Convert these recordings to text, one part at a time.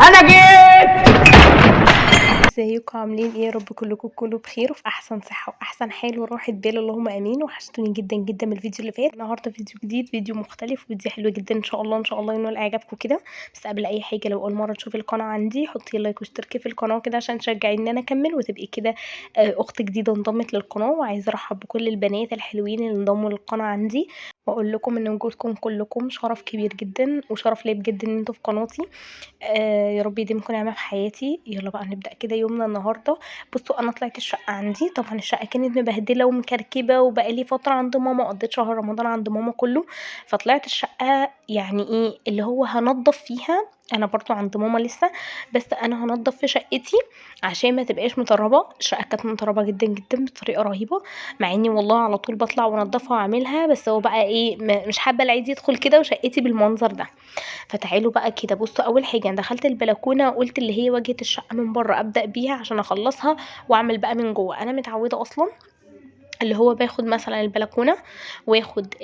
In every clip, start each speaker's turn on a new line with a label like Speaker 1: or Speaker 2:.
Speaker 1: انا جيت.
Speaker 2: ازيكم عاملين ايه؟ يا رب كلكم تكونوا بخير وفي احسن صحة واحسن حال وراحة بال، اللهم امين. وحشتوني جدا جدا من الفيديو اللي فات. النهارده فيديو جديد، فيديو مختلف، فيديو حلو جدا ان شاء الله، ان شاء الله ينول اعجابكم كده. بس قبل اي حاجة، لو اول مرة تشوفي القناة عندي حطي like واشتركي في القناة كده عشان تشجعيني ان انا اكمل، وتبقي كده اخت جديدة انضمت للقناة. وعايزه ارحب بكل البنات الحلوين اللي انضموا للقناة عندي، واقول لكم ان وجودكم كلكم شرف كبير جدا وشرف ليا بجد ان انتوا في قناتي. يا رب يديمكم نعمه في حياتي. يلا بقى نبدا كده يومنا النهارده. بصوا انا طلعت الشقة عندي، طبعا الشقة كانت مبهدله ومكركبه وبقالي فترة عند ماما، قضيت شهر رمضان عند ماما كله. فطلعت الشقة يعني ايه اللي هو هنضف فيها، انا برضو عند ماما لسه، بس انا هنضف في شقتي عشان ما تبقاش مطربه. الشقة كانت مطربه جدا جدا بطريقة رهيبة، مع اني والله على طول بطلع وانضفها واعملها، بس هو بقى ايه مش حابة العيد يدخل كده وشقتي بالمنظر ده. فتعالوا بقى كده بصوا، اول حاجة انا دخلت البلكونه وقلت اللي هي واجهه الشقة من بره ابدا بيها عشان اخلصها واعمل بقى من جوه. انا متعوده اصلا اللي هو باخد مثلا البلكونه واخد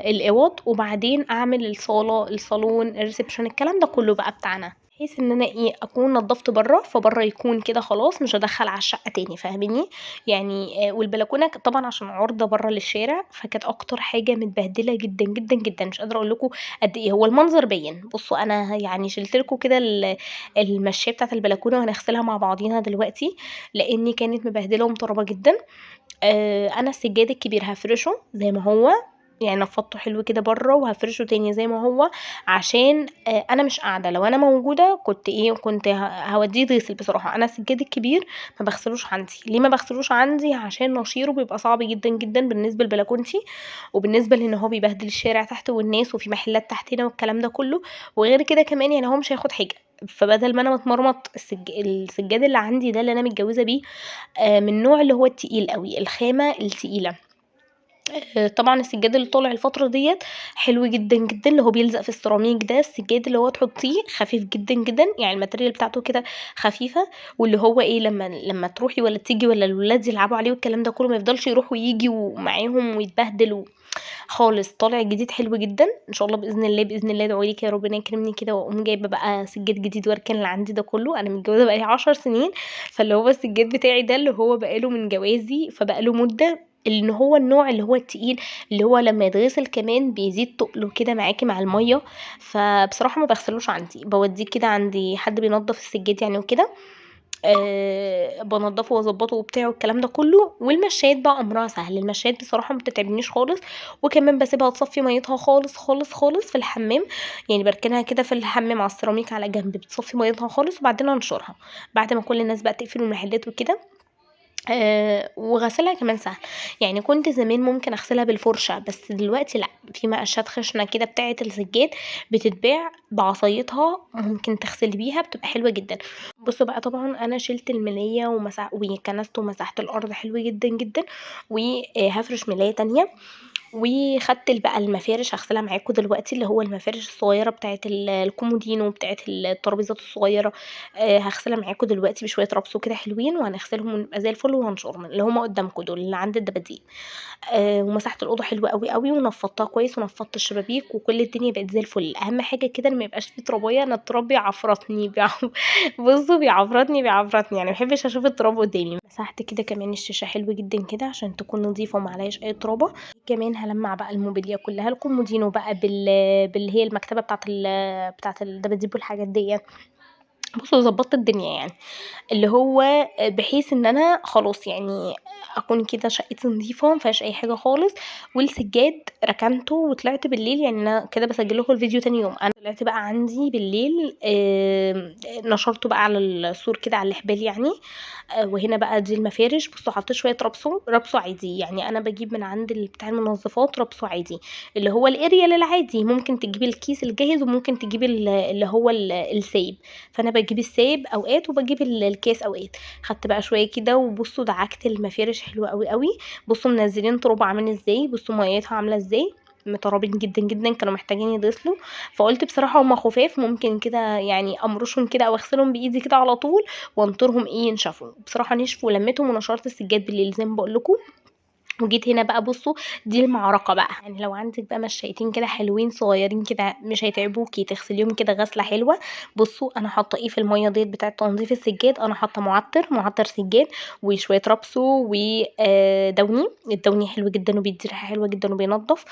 Speaker 2: الاوض وبعدين اعمل الصاله، الصالون، ال reception، الكلام ده كله بقى بتاعنا، بحيث ان انا ايه اكون نظفت بره، فبره يكون كده خلاص مش هدخل على الشقة تاني، فاهميني يعني. والبلكونه طبعا عشان عرضه بره للشارع، فكانت اكتر حاجة متبهدله جدا جدا جدا، مش قادرة اقول لكم قد ايه هو المنظر باين. بصوا انا يعني شلت لكم كده المشايه بتاعه البلكونه وهنغسلها مع بعضينا دلوقتي، لان كانت مبهدله ومطربه جدا. انا السجاد الكبير هفرشه زي ما هو، يعني نفضته حلو كده بره وهفرشه تاني زي ما هو، عشان انا مش قاعدة. لو انا موجودة كنت ايه كنت هوديه يتغسل بصراحة. انا السجاد الكبير ما بغسلوش عندي. ليه ما بغسلوش عندي؟ عشان نشيره بيبقى صعب جدا جدا بالنسبة لبلكونتي، وبالنسبة لان هو بيبهدل الشارع تحت والناس، وفي محلات تحتنا والكلام ده كله. وغير كده كمان يعني هو مش هياخد حاجة، فبدل ما انا متمرمط السجاد اللي عندي ده اللي انا متجوزة بيه، من النوع اللي هو التقيل قوي، الخامة التقيله. طبعا السجاد اللي طالع الفترة ديت حلو جدا جدا، اللي هو بيلزق في السيراميك ده، السجاد اللي هو تحطيه خفيف جدا جدا، يعني ال material بتاعته كده خفيفة، واللي هو ايه لما تروحي ولا تيجي ولا الولاد يلعبوا عليه والكلام ده كله، ما يفضلش يروح ويجي ومعاهم ويتبهدل خالص. طالع جديد حلو جدا ان شاء الله باذن الله، باذن الله ادعوا لي كده ربنا يكرمني كده واقوم جايبه بقى سجاد جديد واركن اللي عندي ده كله. انا متجوزة بقالي 10 سنين، فاللي هو السجاد بتاعي ده اللي هو بقاله من جوازي، فبقاله مده، اللي هو النوع اللي هو التقيل اللي هو لما يتغسل كمان بيزيد تقله كده معاكي مع المية. فبصراحة ما بغسلوش عندي، بوديه كده عندي حد بينظف السجاد يعني وكده، بنضفه واظبطه وبتاع والكلام ده كله. والمشايات بقى امرها سهل، المشايات بصراحة ما بتتعبنيش خالص، وكمان بسيبها تصفي ميتها خالص خالص خالص في الحمام، يعني بركنها كده في الحمام على السيراميك على جنب، بتصفي ميتها خالص وبعدين انشرها بعد ما كل الناس بقى تقفل المحلات وكده. وغسلها كمان سهل، يعني كنت زمان ممكن اغسلها بالفرشه، بس دلوقتي لا، في مقشات خشنه كده بتاعه السجاد بتتباع بعصايتها، ممكن تغسلي بيها بتبقى حلوة جدا. بصوا بقى طبعا انا شلت الملايه وكنست ومسحت الارض حلو جدا جدا، وهفرش ملايه تانية، وخدت بقى المفارش هغسلها معاكم دلوقتي، اللي هو المفارش الصغيرة بتاعه الكومودينو بتاعه الترابيزات الصغيرة. هغسلها معاكم دلوقتي بشوية رابسو كده حلوين، وهنغسلهم ونبقى زي الفل وهنشرهم اللي هما قدامكم دول اللي عند الدباديب. ومسحت الاوضة حلوة قوي قوي ونفضتها كويس، ونفضت الشبابيك وكل الدنيا بقت زي الفل. اهم حاجة كده ان ما يبقاش في ترابيه، انا التراب بيعفرتني، بصوا بيعفرتني بيعفرتني، يعني ما بحبش اشوف التراب قدامي. مسحت كده كمان الشاشة حلو جدا كده عشان تكون نظيفة وما عليهاش اي ترابه. كمان هلمع بقى الموبيليا كلها، الكومودينو بقى باللي هي المكتبة بتاعه الدباديب والحاجات دي. بصوا ظبطت الدنيا يعني، اللي هو بحيث ان انا خلاص يعني اكون كده شقتي نظيفة ما فيهاش اي حاجة خالص. والسجاد ركنته وطلعت بالليل، يعني انا كده بسجل لكم الفيديو تاني يوم. انا طلعت بقى عندي بالليل، نشرته بقى على السور كده على الحبال يعني. وهنا بقى دي المفارش. بصوا حطيت شوية رابسو، رابسو عادي، يعني انا بجيب من عند بتاع المنظفات رابسو عادي اللي هو الاريال العادي، ممكن تجيبي الكيس الجاهز وممكن تجيبي اللي هو السايب، فانا بجيب السايب اوقات وبجيب الكيس اوقات. خدت بقى شوية كده وبصوا دعكت المفارش حلوة قوي قوي. بصوا منزلين تراب عامل ازاي، بصوا ميتها عامله ازاي، مترابين جدا جدا، كانوا محتاجين يتغسلوا. فقلت بصراحة هما خفاف، ممكن كده يعني امرشهم كده او اغسلهم بايدي كده على طول وانطرهم ايه ينشفوا. بصراحة نشفوا ولميتهم ونشرت السجاد بالليل زي ما بقول لكم. وجيت هنا بقى بصوا دي المعركة بقى، يعني لو عندك بقى مشايتين كده حلوين صغيرين كده مش هيتعبوكي تغسليهم كده غسله حلوة. بصوا انا حاطه ايه في المية ديت بتاعه تنظيف السجاد، انا حاطه معطر سجاد وشوية رابسو ودوني. الدوني حلو جدا وبيدي ريحه حلوة جدا وبينضف.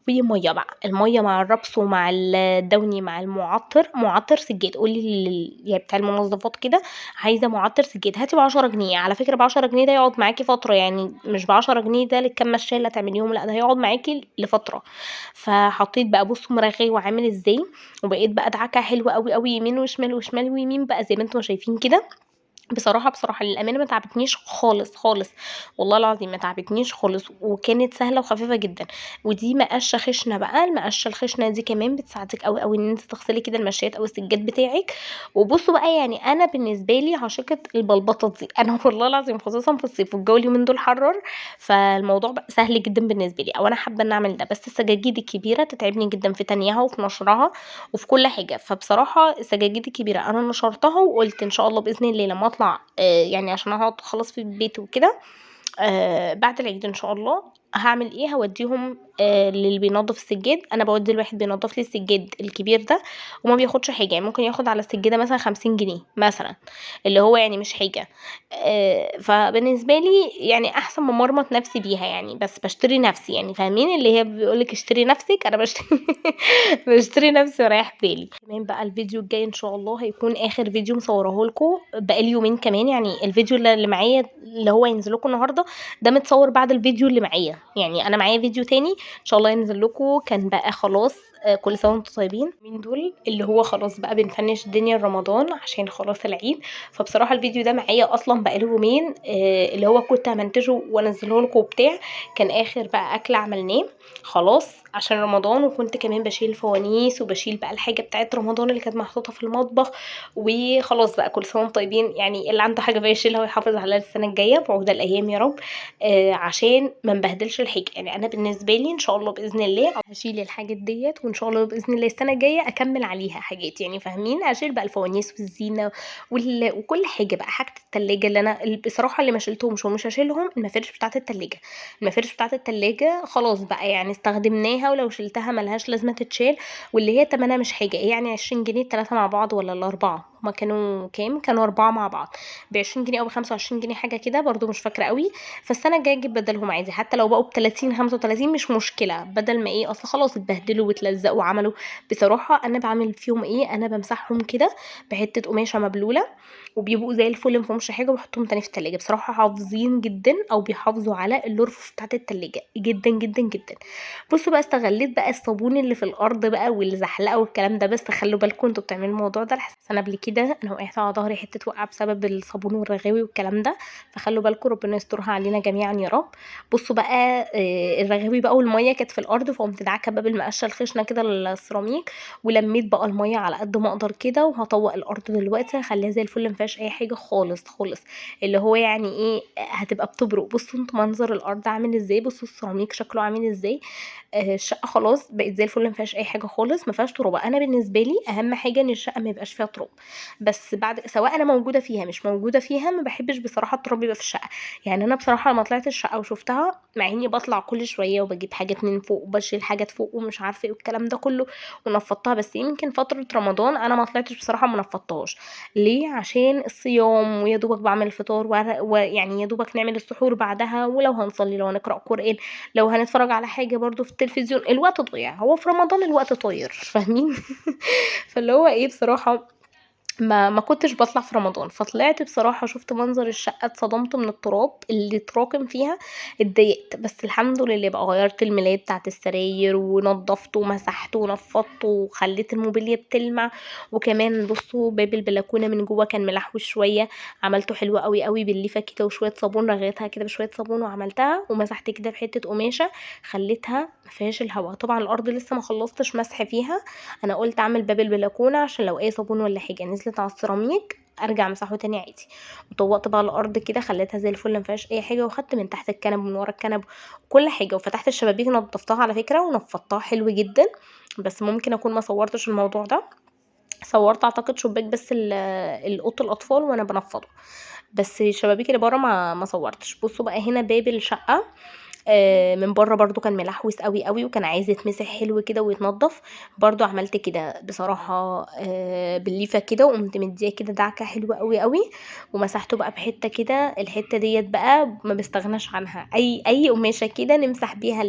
Speaker 2: ومية بقى، المية مع الرابسو مع الدوني مع المعطر، معطر سجاد. قولي يعني بتاع المنظفات كده عايزه معطر سجاد، هاتي ب10 جنيه. على فكرة ب10 جنيه ده يقعد معاكي فترة، يعني مش ب10 جنيه ده للكام مشايه اللي هتعمليهم، لا ده هيقعد معاكي لفترة. فحطيت بقى بصوا مرغي وعامل ازاي، وبقيت بقى ادعكه حلوة قوي قوي يمين وشمال وشمال ويمين بقى زي ما انتم شايفين كده. بصراحة للامانة ما تعبتنيش خالص خالص، والله العظيم ما تعبتنيش خالص، وكانت سهلة وخفيفة جدا. ودي مقشه خشنه بقى، المقشه الخشنة دي كمان بتساعدك قوي قوي ان انت تغسلي كده المشايات او السجاد بتاعك. وبصوا بقى، يعني انا بالنسبة لي عاشقه البلبطه دي انا والله العظيم خصوصا في الصيف والجو اليومين دول حرر، فالموضوع بقى سهل جدا بالنسبة لي، او انا حابة ان اعمل ده. بس السجاجيد الكبيرة تتعبني جدا في تنيها وفي نشرها وفي كل حاجة. فبصراحة السجاجيد الكبيرة انا نشرتها، وقلت ان شاء الله باذن الله لما اطلع يعني عشان اقعد خلاص في البيت وكده، بعد العيد ان شاء الله هعمل ايه، هوديهم للي بينظف السجاد. انا بودي الواحد بينظف لي السجاد الكبير ده وما بياخدش حاجة، يعني ممكن ياخد على السجادة مثلا 50 جنيه مثلا، اللي هو يعني مش حاجة. فبالنسبه لي يعني احسن ما مرمط نفسي بيها يعني، بس بشتري نفسي يعني، فاهمين اللي هي بيقولك اشتري نفسك، انا بشتري بشتري نفسي ورايح بالي. كمان بقى الفيديو الجاي ان شاء الله هيكون اخر فيديو مصوراه لكم، بقالي يومين كمان. يعني الفيديو اللي معايا اللي هو ينزل لكم النهارده ده متصور بعد الفيديو اللي معايا، يعني انا معايا فيديو تاني ان شاء الله ينزل لكم. كان بقى خلاص كل سنة وانتم طيبين من دول اللي هو خلاص بقى بنفنش الدنيا رمضان عشان خلاص العيد. فبصراحة الفيديو ده معايا اصلا بقاله يومين، اللي هو كنت همنتجه وانزله لكم وبتاع، كان اخر بقى اكل عملناه خلاص عشان رمضان. وكنت كمان بشيل فوانيس وبشيل بقى الحاجة بتاعت رمضان اللي كانت محطوطة في المطبخ، وخلاص بقى كل سنة وانتم طيبين. يعني اللي عنده حاجة بقى يشيلها ويحافظ عليها السنة الجاية بعود الايام يا رب، عشان ما نبهدلش الحاجة. يعني انا بالنسبة لي ان شاء الله باذن الله هشيل الحاجات ديت، وان شاء الله باذن الله السنة الجاية اكمل عليها حاجات، يعني فاهمين، اشيل بقى الفوانيس والزينة وكل حاجة بقى. حاجة التلاجة اللي انا بصراحة اللي ما شلتهمش ومش هشيلهم، المفارش بتاعه التلاجة. المفارش بتاعه التلاجة خلاص بقى يعني استخدمناها، ولو شلتها ملهاش لازمه تتشال، واللي هي تمنها مش حاجة، يعني 20 جنيه التلاتة مع بعض ولا الاربعة، هما كانوا كام؟ كانوا 4 مع بعض ب20 جنيه او ب25 جنيه حاجة كده، برضو مش فاكره قوي. فالسنة الجاية اجيب بدلهم عادي، حتى لو بقوا ب30 35 مش مشكلة، بدل ما ايه اصل خلاص اتبهدلوا واتلزقوا وعملوا. بصراحة انا بعمل فيهم ايه، انا بمسحهم كده بحته قماشة مبلوله وبيبقوا زي الفل مفيهمش حاجة، وبحطهم تاني في التلاجة. بصراحة حافظين جدا، او بيحافظوا على الرفوف بتاعه التلاجة جدا جدا جدا. بصوا بقى استغليت بقى الصابون اللي في الارض بقى والزحلقه والكلام ده، بس خلوا بالكم انتوا بتعملوا الموضوع ده، لحسن انا قبل كده انا وقعت على ظهري حتة وقعه بسبب الصابون والرغاوي والكلام ده، فخلوا بالكم، ربنا يسترها علينا جميعا يا رب. بصوا بقى الرغاوي بقى والمية كانت في الارض، فقمت دعكه بقى بالمقشه الخشنة كده السيراميك، ولميت بقى المية على قد ما اقدر كده، وهطوق الارض دلوقتي هخليها زي الفل ما فيهاش اي حاجة خالص خالص، اللي هو يعني ايه هتبقى بتبرق. بصوا انتوا منظر الارض عامل ازاي، بصوا السيراميك شكله عامل ازاي. الشقة خلاص بقت زي الفل ما فيهاش اي حاجة خالص، ما فيهاش تراب. انا بالنسبة لي اهم حاجة ان الشقة ما يبقاش فيها تراب، بس بعد سواء انا موجودة فيها مش موجودة فيها ما بحبش بصراحة التراب يبقى في الشقة. يعني انا بصراحة لما طلعت الشقة وشفتها، مع اني بطلع كل شوية وبجيب حاجات من فوق وبشيل حاجات فوق ومش عارفه ايه والكلام ده كله ونفضتها، بس يمكن فترة رمضان انا ما طلعتش بصراحة ما نفضتهاش. ليه؟ عشان الصيام، ويا دوبك بعمل الفطار ويعني يا دوبك نعمل السحور بعدها، ولو هنصلي لو هنقرا قران لو هنتفرج على حاجة برضو في التلفزيون، الوقت ضايع. هو في رمضان الوقت طاير فاهمين فاللي هو ايه بصراحة ما كنتش بطلع في رمضان. فطلعت بصراحة شفت منظر الشقة اتصدمت من التراب اللي اتراكم فيها، اتضايقت. بس الحمد لله بقى غيرت الملايه بتاعه السراير ونضفت ومسحت ونفضت وخليت الموبيليا بتلمع. وكمان بصوا باب البلكونه من جوه كان ملحوش شوية، عملته حلو قوي قوي بالليفه كده وشوية صابون، رغيتها كده بشوية صابون وعملتها، ومسحت كده بحته قماشة خليتها ما فيهاش الهواء. طبعا الارض لسه ما خلصتش مسح فيها، انا قلت اعمل باب البلكونه عشان لو اي صابون ولا حاجة نزلت على السيراميك ارجع امسحه تاني عادي. وطوقت بقى الارض كده خليتها زي الفل ما فيهاش اي حاجة، وخدت من تحت الكنب ومن ورا الكنب كل حاجة، وفتحت الشبابيك نضفتها على فكرة ونفضتها حلو جدا. بس ممكن اكون ما صورتش الموضوع ده، صورت اعتقد شباك بس الاوضة الاطفال وانا بنفضه، بس الشبابيك اللي بره ما صورتش. بصوا بقى هنا باب الشقة من بره برضو كان ملحوس قوي قوي، وكان عايز يتمسح حلو كده ويتنضف، برضو عملت كده بصراحة بالليفه كده، وقمت مديه كده دعكه حلوة قوي قوي، ومسحته بقى بحته كده. الحتة ديت بقى ما بستغناش عنها، اي قماشة كده نمسح بيها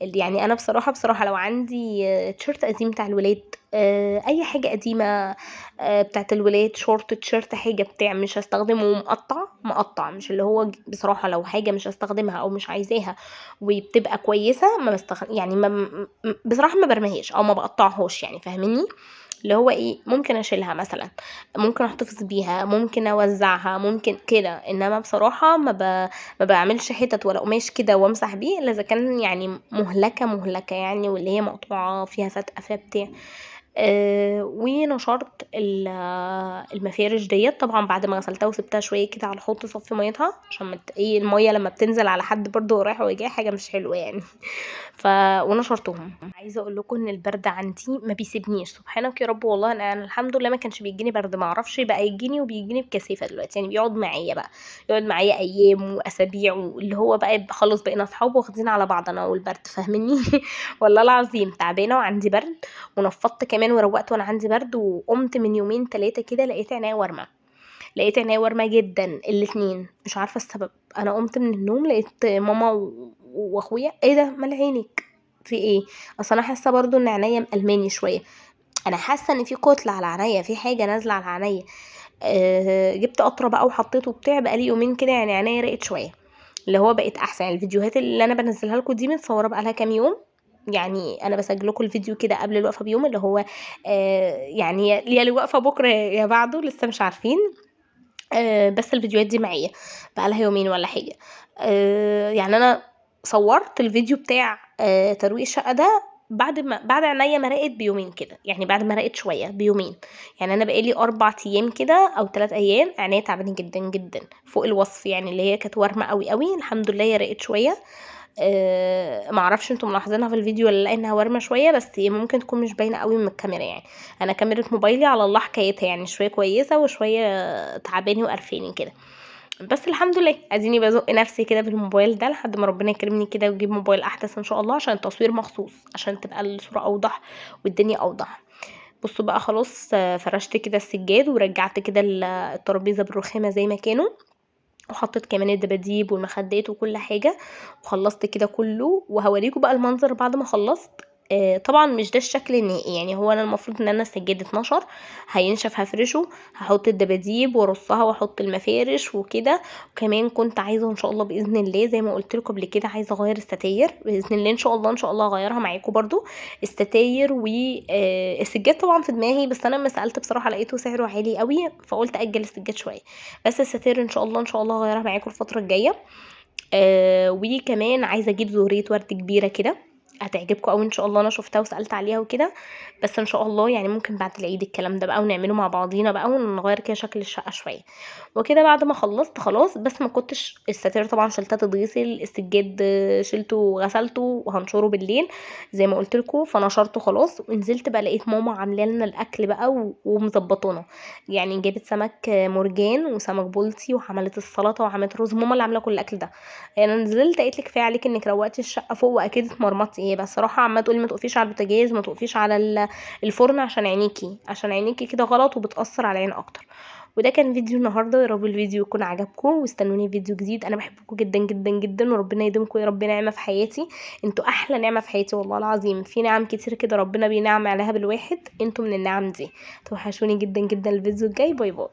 Speaker 2: يعني انا بصراحة لو عندي تيشيرت قديم بتاع الولاد، اي حاجة قديمة بتاعت الولاد، شورت تيشيرت حاجة بتاع مش هستخدمه، مقطع مش اللي هو بصراحة لو حاجة مش هستخدمها او مش عايزاها وبتبقى كويسة ما بستخ-، يعني ما بصراحة ما برميهاش او ما بقطعهاش يعني، فاهميني؟ اللي هو ايه، ممكن اشيلها مثلا، ممكن احتفظ بيها، ممكن اوزعها، ممكن كده، انما بصراحة ما بعملش حتت ولا قماش كده وامسح بيه الا اذا كان يعني مهلكه يعني، واللي هي مقطوعة فيها فتقه فيها بتاع. ونشرت المفارش ديت طبعا بعد ما غسلتها وسبتها شوية كده على الحوض تصفي ميتها، عشان ما ايه المية لما بتنزل على حد برضو رايح وجاي حاجة مش حلوة يعني. ونشرتهم. عايزه اقول لكم ان البرد عندي ما بيسيبنيش، سبحانك يا رب، والله انا الحمد لله ما كانش بيجيني برد، ما اعرفش بقى يجيني وبيجيني بكثافة دلوقتي يعني، بيقعد معايا بقى، يقعد معايا ايام واسابيع، واللي هو بقى خلاص بقينا اصحاب واخدين على بعض انا والبرد، فاهميني؟ والله العظيم تعبانة وعندي برد، ونفضت كمان وروقت وانا عندي برد، وقمت من يومين 3 كده لقيت عينيا وارمه، لقيت عينيا وارمه جدا الاتنين، مش عارفه السبب. انا قمت من النوم لقيت ماما واخويا، ايه ده مال عينك في ايه؟ اصل انا حاسه برضو ان عينيا مألماني شوية، انا حاسه ان في كتلة على عينيا، في حاجة نازله على عينيا. جبت قطرة بقى وحطيته وبتاع، بقالي يومين كده يعني عينيا رقت شوية، اللي هو بقت احسن. يعني الفيديوهات اللي انا بنزلها لكم دي متصورة بقالها كام يوم، يعني انا بسجل لكم الفيديو كده قبل الوقفة بيوم، اللي هو يعني يا الوقفة بكره يا بعده لسه مش عارفين، بس الفيديوهات دي معايا بقالها يومين ولا حاجة. يعني انا صورت الفيديو بتاع ترويق الشقة ده بعد عينيا ما رقت بيومين كده، يعني بعد ما رقت شوية بيومين، يعني انا بقالي 4 ايام كده او 3 ايام عينيا تعبانة جدا جدا فوق الوصف، يعني اللي هي كانت وارمه قوي قوي، الحمد لله هي رقت شوية. معرفش انتم ملاحظينها في الفيديو ولا لا انها وارمه شوية، بس هي ممكن تكون مش باينة قوي من الكاميرا، يعني انا كاميرا موبايلي على الله حكايتها، يعني شوية كويسة وشوية تعباني وقرفاني كده، بس الحمد لله اديني بزق نفسي كده بالموبايل ده لحد ما ربنا يكرمني كده ويجيب موبايل احدث ان شاء الله، عشان التصوير مخصوص، عشان تبقى الصورة اوضح والدنيا اوضح. بصوا بقى خلاص، فرشت كده السجاد ورجعت كده الترابيزة بالرخامه زي ما كانوا، وحطيت كمان الدباديب والمخدات وكل حاجة، وخلصت كده كله. وهوريكم بقى المنظر بعد ما خلصت. طبعا مش ده الشكل النهائي، يعني هو انا المفروض ان انا السجاد 12 هينشف هفرشه، هحط الدباديب وارصها واحط المفارش وكده. وكمان كنت عايزه ان شاء الله باذن الله زي ما قلت لكم قبل كده عايزه اغير الستاير باذن الله، ان شاء الله ان شاء الله هغيرها معاكم برضو الستاير و، السجاد طبعا في دماغي، بس انا لما سالت بصراحة لقيته سعره عالي قوي، فقلت اجل السجاد شوية، بس الستاير ان شاء الله ان شاء الله هغيرها معاكم الفترة الجاية. وكمان عايزه اجيب زهريه ورد كبيرة كده هتعجبكم قوي ان شاء الله، انا شفتها وسالت عليها وكده، بس ان شاء الله يعني ممكن بعد العيد الكلام ده بقى، ونعمله مع بعضينا بقى ونغير كده شكل الشقة شوية وكده. بعد ما خلصت خلاص، بس ما كنتش الستاير طبعا شلتها تتغسل، السجاد شلته وغسلته وهنشره بالليل زي ما قلت لكم، فنشرته خلاص. ونزلت بقى لقيت ماما عامله لنا الاكل بقى ومظبطانا، يعني جابت سمك مرجان وسمك بلطي وعملت السلطة وعملت رز، ماما اللي عامله كل الاكل ده. يعني انا نزلت قالت لي كفاية عليك انك روقتي الشقة فوق واكيد اتمرمطتي، هي بس صراحة عماله تقولي ما تقفيش على البوتاجاز، ما تقفيش على الفرن عشان عينيكي، عشان عينيكي كده غلط وبتاثر على العين اكتر. وده كان فيديو النهارده، يا رب الفيديو يكون عجبكم، واستنوني في فيديو جديد. انا بحبكم جدا جدا جدا، وربنا يديمكم يا رب نعمه في حياتي، انتوا احلى نعمه في حياتي والله العظيم. في نعم كتير كده ربنا بينعم عليها بالواحد، انتوا من النعم دي. توحشوني جدا جدا. الفيديو الجاي، باي باي.